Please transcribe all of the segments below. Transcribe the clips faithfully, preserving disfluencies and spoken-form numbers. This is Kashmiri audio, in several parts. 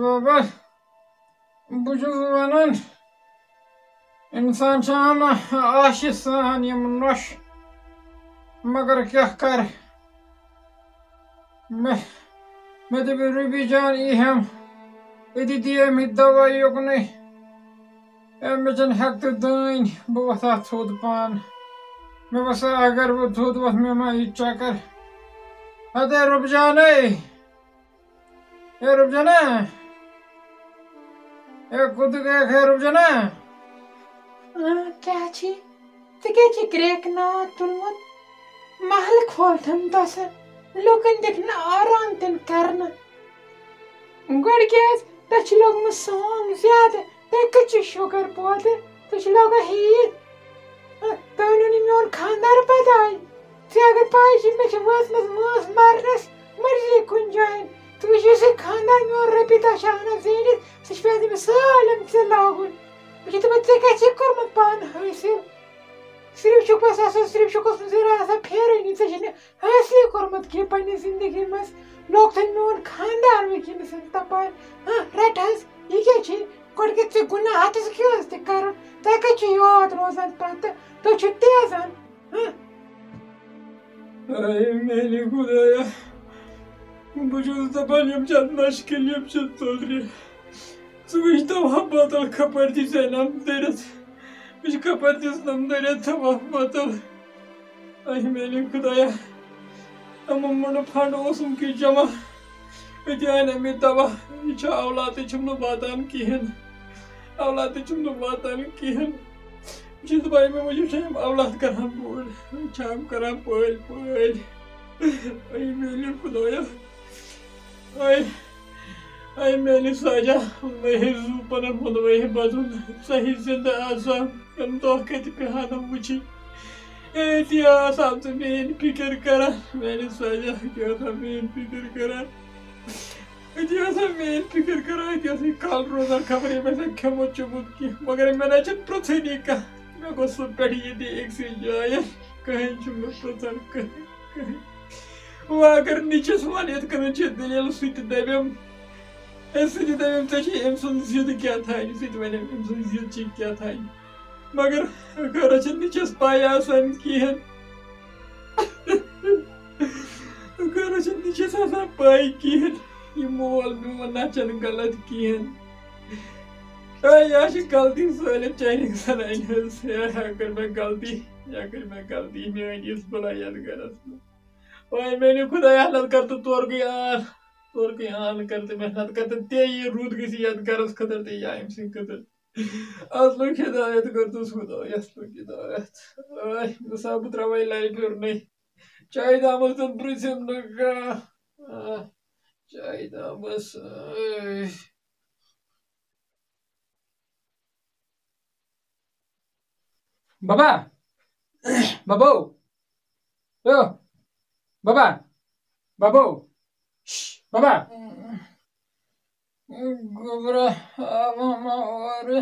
بابا، بہٕ چھُس وَنان، اِنسان چھُ اَنان آشہِ سان یِم نۄشہِ، مگر کیٛاہ کَرٕ؟ مےٚ، مےٚ دوٚپ، روبی جان یی ہم، أتی دِیہِ أمِس دوا یُکنُے۔ اے، مےٚ چھَنہٕ ہٮ۪کتھٕے دٲنۍ، بہٕ وۄتھٕ ہا تھوٚد پانہٕ۔ مےٚ باسان، اگر بہٕ تھوٚد وۄتھٕ، مےٚ ما یی چکر۔ ہتے رُبجانے، اے رُبجانا، اے کوٚت گٔیکھ ہے رُبجانا؟ آ، کیٛاہ چھی؟ ژےٚ کیٛازِ چھِ کرٛیکہٕ ناد تُلمُت؟ محلہٕ کھولتھَن تَسہٕ، لوٗکَن دِکھ نہٕ آرام تہِ نہٕ کرنہٕ۔ گۄڈٕ کیٛازِ؟ تۄہہِ چھِ لوٚگمُت سونٛگ زیادٕ، تۄہہِ کَتہِ چھِ شُگر پٲدٕ؟ تُہۍ چھِ لوگان ہیٚیِتھ۔ ہہ، تۄہہِ اوٚنوُ نہٕ میون خانٛدار پَتہٕ آے۔ ژےٚ اگر پَے چھِ، مےٚ چھِ وٲژمٕژ وٲنٛس مَرنَس، مٔرۍ زِ کُنہِ جایَن۔ ژٕ وٕچھ، یُس یہِ خانٛدار میون رۄپیہِ دَہ چھِ اَنان زیٖنِتھ، سُہ چھُ پٮ۪وان تٔمِس سالم ژےٚ لاگُن۔ بہٕ چھُس دَپان، ژےٚ کیٛاہ چھِ کوٚرمُت پانہٕ حٲصِل؟ صرف چھُکھ بَس آسان، صرف چھُکھ اوسمُت زِراعتَس پھیرٲنی، ژےٚ چھِنہٕ حٲصلٕے کوٚرمُت کینٛہہ پنٛنہِ زِندگی منٛز۔ لوٚگ تۄہہِ میون خانٛدار وٕنکیٚنَس تَپٲرۍ۔ ہہ، رَٹ حظ، یہِ کیٛاہ چھِ؟ گۄڈٕ گٔژھۍ ژےٚ گُناہ اَتھَس کیٛاہ ٲس تہِ کَرُن؟ تۄہہِ کَتہِ چھُ یاد روزان پَتہٕ؟ تُہۍ چھِو تیزان۔ ہہ؟ اے میٛانہِ خۄدایا، بہٕ چھُس دَپان، یِم چھِ اَتھ مَشکِل، یِم چھِ ژٔلرِ۔ ژٕ وٕچھ تو ہا بوتل کَپٲرۍ دِژ أمۍ دٔرِتھ۔ مےٚ چھِ کَپٲرۍ دِژ أمۍ دٔرِتھ دَوا بوتل۔ اے میٛانہِ خۄدایا، یِمَن منٛز فنڈ اوسُم کینٛہہ جمع، أتی اَنہِ مےٚ دَوا۔ یہِ چھُ اولادٕے چھُم نہٕ واتان کِہیٖنۍ، اولادٕے چھُم نہٕ واتان کِہیٖنۍ۔ بہٕ چھُس دَپان، مےٚ موٗجوٗب چھا یِم اولاد کَران بوٚڑ، چھا یِم کَران پٲلۍ پٲلۍ۔ اے میٛانہِ خۄدایا، اے، اے میٛانہِ ساجا، مےٚ ہے زُو پَنُن ووٚن، مےٚ ہے بَدُن، ژےٚ ہے زِندٕ آسان، یِم دۄہ کَتہِ پیٚہانَم وٕچھِنۍ۔ اے، أتی آسان ژٕ میٛٲنۍ فِکِر کَران، میٛانہِ ساجا، أتی آسان میٛٲنۍ فِکِر کَران۔ أتی آسان میٛٲنۍ فِکِر کَران، أتی آسان کَل روزان خبر ییٚمۍ آسہِ کھیوٚمُت چوٚمُت کینٛہہ، مگر مےٚ نہ چھُنہٕ پرٛژھٲنی کانٛہہ۔ مےٚ گوٚژھ سُہ پٮ۪ٹھ ییٚتہِ أکسٕے جایہِ، کٕہٕنۍ چھُنہٕ مےٚ پرٛژھان، کٕہٕنۍ، کٕہٕنۍ۔ وۄنۍ اگر نِچَس وَن یِتھ کٔنۍ چھِ دٔلیٖل، سُہ تہِ دَپٮ۪م، اے، سُہ تہِ دَپٮ۪م، ژےٚ چھے أمۍ سُنٛد ضِد کیٛاہ تھانۍ، سُہ تہِ وَنٮ۪م، أمۍ سُنٛد ضِد چھِ کیٛاہ تھانۍ۔ مگر خٲرَس چھَنہٕ نِچَس پَے آسان کِہیٖنۍ۔ خٲرَس چھَنہٕ نِچَس آسان پَے کِہیٖنۍ، یہِ مول میون نہ چھَنہٕ غلط کِہیٖنۍ۔ اے، یہِ چھِ غلطی سٲلِم چانہِ اِنسان اَنہِ ہٕنٛز۔ ہے، ہے، کٔر مےٚ غلطی، یا کٔر مےٚ غلطی، میٛٲنۍ یِژھ بَلاے یَتھ گَرَس منٛز۔ وۄنۍ میٛانہِ خۄدایا، نَتہٕ کَر تہٕ تورکُے آن، تورکُے آن کَر تہٕ مےٚ، نَتہٕ کَر تہٕ تے یہِ رُت گٔژھِ یَتھ گَرَس خٲطرٕ تہٕ یا أمۍ سٕنٛدِ خٲطرٕ۔ اَصلُک ہِدایت کٔرۍتَس خۄدایا، اَصلُک ہِدایت۔ آے، مےٚ سا بہٕ ترٛاوَے لَرِ پھیُرنٕے۔ چایہِ دامَس تہٕ پرٛژھِم نہٕ کانٛہہ۔ آ، چایہِ دامَس، آے۔ بابا، بابو، او، بابا، بابو، شش، بابا۔ گوٚبرا، آو ما اورٕ؟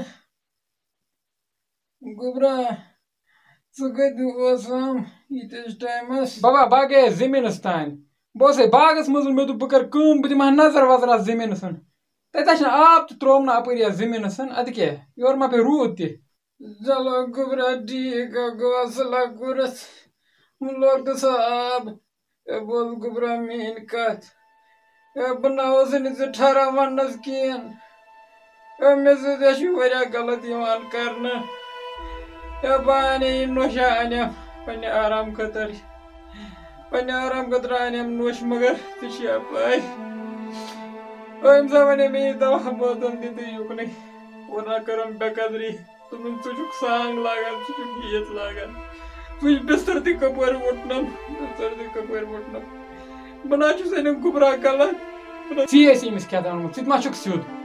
گوٚبرا، ژٕ کَتہِ اوسَم ییٖتِس ٹایمَس؟ بابا، بہٕ گٔیَس زٔمیٖنَس تام۔ بہٕ اوسَے باغَس منٛز، مےٚ دوٚپ، بہٕ کَرٕ کٲم، بہٕ دِمہٕ ہا نظر وظر اَتھ زٔمیٖنَس۔ تَتہِ آسہِ نہٕ آب تہٕ ترٛووُم نہٕ اَپٲرۍ یَتھ زٔمیٖنَس۔ اَدٕ کیٛاہ، یورٕ ما پیٚیہِ روٗد تہِ۔ چلو گوٚبرا، ٹھیٖک ہا گوٚو، اَصٕل ہا کوٚرُتھ۔ وۄنۍ لوٚگ نہٕ سا آب۔ اے بوز گوٚبرا میٛٲنۍ کَتھ۔ اے بہٕ نہ اوسُے نہٕ ژےٚ ٹھہران وَننَس کِہیٖنۍ۔ اے مےٚ سۭتۍ ہا چھُ واریاہ غلط یِوان کرنہٕ۔ اے بہٕ اَنے یہِ نوشہ اَنیٛا پنٛنہِ آرام خٲطرٕ۔ پنٛنہِ آرام خٲطرٕ اَنیٛم نوشہِ، مگر ژےٚ چھےٚ پَے۔ أمۍ سا وَنے مےٚ یہِ دَوا بوتل دِ تہٕ یُکنُے۔ وۄنۍ نہ کٔرٕم بے قدری۔ دوٚپُن، "ژٕ چھُکھ سانٛگ لاگان، ژٕ چھُکھ یہِ یَتھ لاگان۔ ژٕ چھُکھ بِستَر تہِ کَپٲرۍ ووٚٹنَم، بِستَر تہِ کَپٲرۍ ووٚٹنَم۔ بہٕ نہ چھُس أمِس گوٚبرا غلط۔" ژٕے ٲسی أمِس کھٮ۪تھ اوٚنمُت، ژٕ تہِ ما چھُکھ سیوٚد؟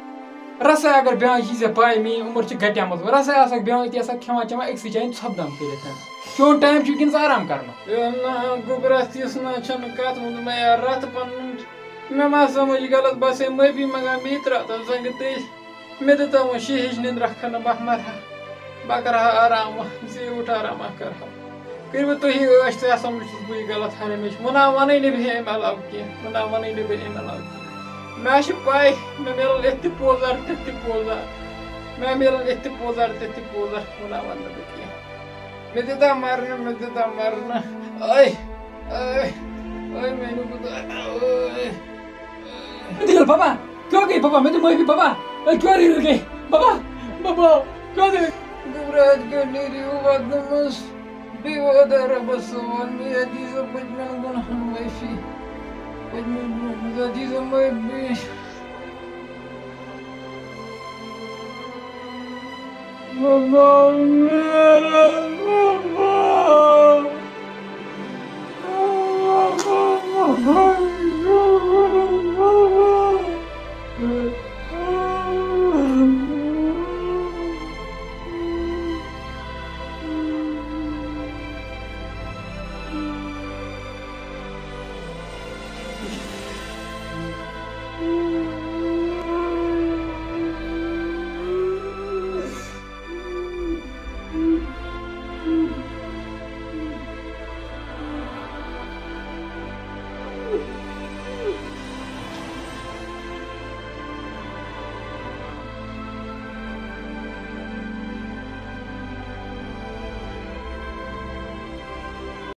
رَسَے اگر بیٛاکھ یی ژےٚ پَے، میٛٲنۍ عُمر چھِ گَٹیمٕژ۔ رَسَے آسَکھ بیٛاکھ، یہِ تہِ آسَکھ کھٮ۪وان چٮ۪وان أکسٕے جایہِ ژھۄپہٕ دَم کٔرِتھ۔ چون ٹایم چھُ وٕنکٮ۪نَس آرام کَرنُک۔ ہے نہ، گوٚبرا، تِژھ نہ چھَنہٕ کَتھ، ووٚن مےٚ یارٕ رَتھ پَنُن۔ مےٚ ما سَمٕجھ غلط، بَس ہے معٲفی منٛگان، مےٚ ترٛاو تَتھ زَنٛگہٕ تٔج۔ مےٚ دِتو وۄنۍ شیٖہِچ نِندرا کھنہٕ، بہٕ مَرٕ ہا، بہٕ کَرٕ ہا آرام وۄنۍ، زیٖٹھ آرام اَکھ کَرٕ ہا۔ کٔرِو تُہی عٲش، ژےٚ سَمجھ چھُس بٕے غلط ہر ہمیشہٕ۔ وۄنۍ نہ وَنٕے نہٕ بہٕ اَمہِ علاوٕ کینٛہہ، وۄنۍ نہ وَنٕے نہٕ بہٕ اَمہِ علاوٕ کینٛہہ۔ مےٚ چھِ پَے، مےٚ میلَن ییٚتہِ تہِ پوزار، تَتہِ تہِ پوزار۔ مےٚ میلَن ییٚتہِ تہِ پوزار، تَتہِ تہِ پوزار۔ وَنان وَنہٕ نہٕ بہٕ کینٛہہ۔ مےٚ دِتا مَرنہٕ، مےٚ دِتا مَرنہٕ۔ اے، اے، اے، میٛانہِ خۄدایا، اے۔ دِل بابا، کیٛاہ گٔے بابا؟ مےٚ دِ معٲفی بابا۔ اے، کیٛاہ رٔلۍ گٔے؟ بابا، بابا، کیٛاہ گٔے؟ گھبراہٹ کیٛاہ نیرِ یہِ وَدنہٕ منٛز؟ بیٚیہِ وعدہ رۄبَس سۭتۍ، وَن مےٚ عزیٖزَن پٔتمٮ۪ن گۄناہَن معٲفی۔ پٔتمٮ۪ن گۄناہَن منٛز عزیٖزَن معٲفی۔ بابا، میرا بابا۔